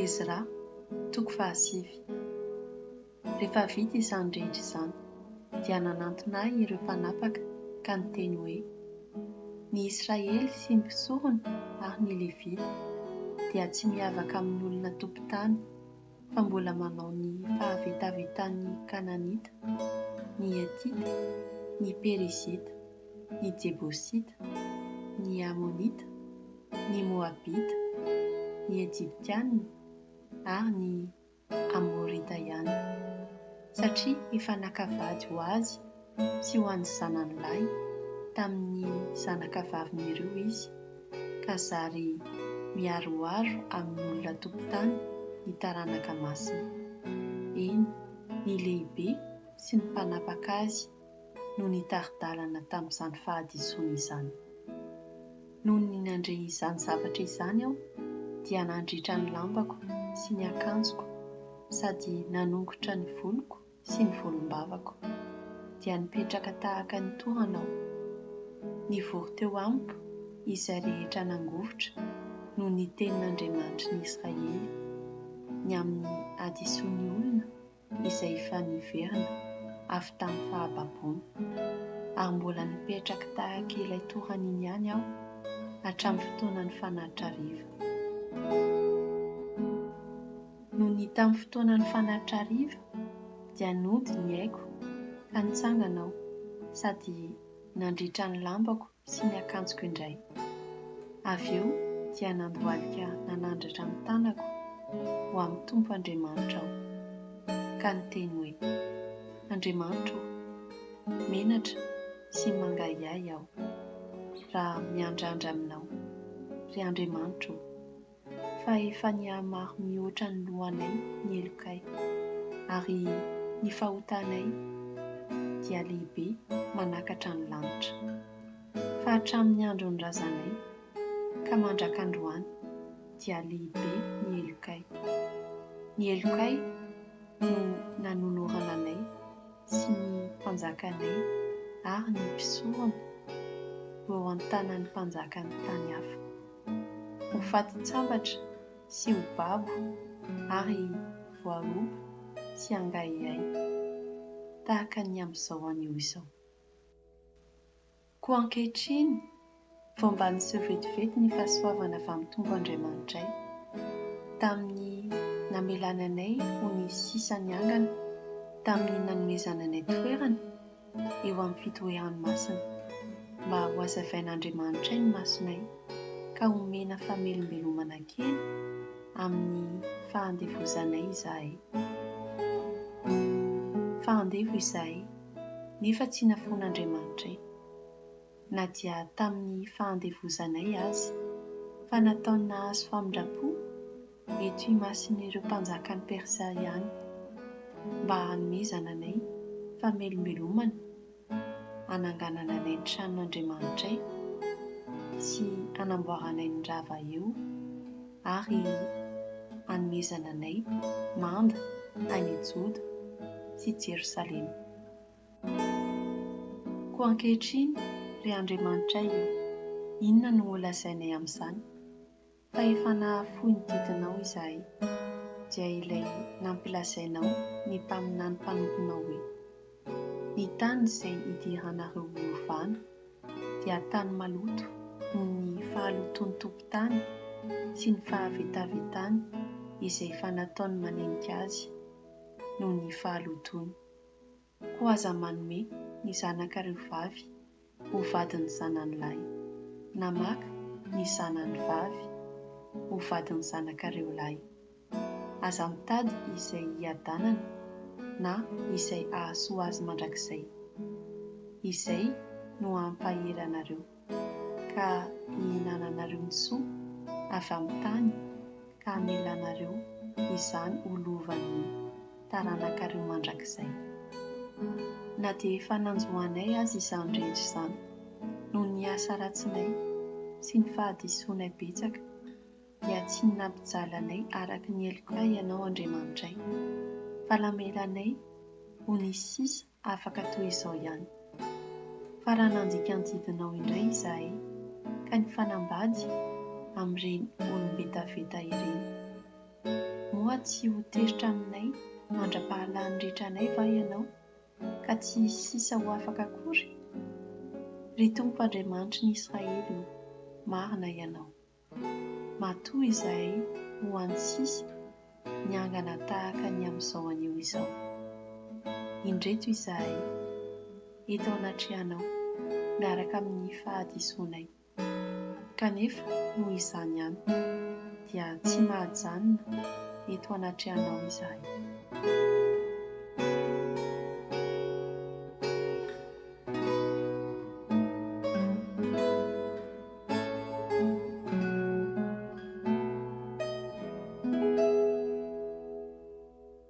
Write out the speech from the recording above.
Ezra, toko fahasivy. Rehefa vita izany rehetra izany, dia nanantona ahy ireo mpanapaka ka niteny hoe, Ny Israely sy ny mpisorona ary ny Levita dia tsy miavaka amin'ny olona tompon-tany, fa mbola manao ny fahavetavetan'ny Kananita, ny Hetita, ny Perizita, ny Jebosita, ny Amonita, ny Moabita, ny Egyptiana ary ny Amorita ihany, satria efa naka vady ho azy sy ho an'ny zanany lahy tamin'ny zanakavavin'ireo izy, ka zary miharoharo amin'ny olona tompon-tany ny taranaka masina. Eny, ny lehibe sy ny mpanapaka azy no nitari-dalana tamin'izany fahadisoana izany. Nony nandre izany zavatra izany aho, dia nandritra ny lambako sy ny akanjoko, sady nanongotra ny voloko sy ny volombavako. Dia nipetraka tahaka ny torana aho. Nivory teo amiko izay rehetra nangovitra noho ny tenin'Andriamanitry ny Israely, ny amin'ny hadisoan'ny olona izay efa niverina avy tamin'ny fahababoana, ary mbola nipetraka tahaka ilay torana iny ihany aho hatramin'ny fotoanan'ny fanatitra hariva. Nony tamin'ny fotoanan'ny fanatitra hariva dia nody ny aiko ka nitsangana aho sady nandritra ny lambako sy ny akanjoko indray. Avy eo dia nandohalika nanandratra ny tanako ho amin'ny Tompo Andriamanitra aho, ka niteny hoe, Andriamanitra ô, menatra sy mangahiahy aho, raha miandrandra aminao, ry Andriamanitra ô. Fa efa nihamaro mihoatra ny lohanay ny helokay, ary ny fahotanay dia lehibe manakatra ny lanitra. Fa hatramin'ny andron'ny razanay ka mandrak'androany dia lehibe ny helokay. Ny helokay no nanolorana anay sy ny mpanjakanay ary ny mpisorona ho eo an-tanan'ny mpanjakan'ny tany hafa. Ho fatin-tsabatra sy ho babo ary voaroba sy hangahiahy, tahaka ny amin'izao anio izao. Koa ankehitriny, vao mba niseho vetivety ny fahasoavana avy amin'ny Tompo Andriamanitray, tamin'ny namelany anay ho ny sisa niangana, tamin'ny nanomezany anay toerana, eo amin'ny fitoerany masina, mba hohazavain'Andriamanitray ny masonay ka homena famelombelomana kely amin'ny fahandevozanay izahay. Fa andevo izahay, nefa tsy nafoin'Andriamanitray, na dia tamin'ny fahandevozanay aza, fa nataony nahazo famindram-po eto imason'ireo mpanjakan'i Persa ihany, mba hanomezana anay famelombelomana hananganana anay ny tranon'Andriamanitray sy hanamboaranay ny rava eo ary hanomezana anay manda any Joda sy Jerosalema. Koa ankehitriny, ry Andriamanitray ô, inona no holazainay amin'izany? Fa efa nahafoy ny didinao izahay, dia ilay nampilazainao ny mpaminany mpanomponao hoe, Ny tany izay hidiranareo ho lovana dia tany maloto noho ny fahalotoan'ny tompon-tany sy ny fahavetavetany izay efa nataony manenika azy noho ny fahalotoany. Koa aza manome ny zanakareo vavy ho vadin'ny zanany lahy, na maka ny zanany vavy ho vadin'ny zanakareo lahy. Aza mitady izay hiadanana na izay hahasoa azy mandrakizay. Izay no hampahery anareo, ka hihinananareo ny soa avy amin'ny tany ka hamelanareo izany ho lovan'ny taranakareo mandrakizay. Na dia efa nanjo anay aza izany rehetra izany, noho ny asa ratsinay sy ny fahadisoanay betsaka, dia tsy nampijaly anay araka ny helokay Ianao Andriamanitray, fa namela anay ho ny sisa afaka toy izao ihany. Fa raha nandika ny didinao indray izahay, ka nifanambady amin'ireny olom-betaveta ireny. Moa tsy ho tezitra aminay mandra-pahalany ritra anay va Ianao, ka tsy hisy sisa ho afaka akory? Ry Tompo Andriamanitry ny Israely ô, marina Ianao. Matoa izahay ho hany sisa niangana tahaka ny amin'izao anio izao. Indreto izahay eto anatrehanao miaraka amin'ny fahadisoanay. Kanefa noho izany ihany dia tsy mahajanona eto anatrehanao izahay.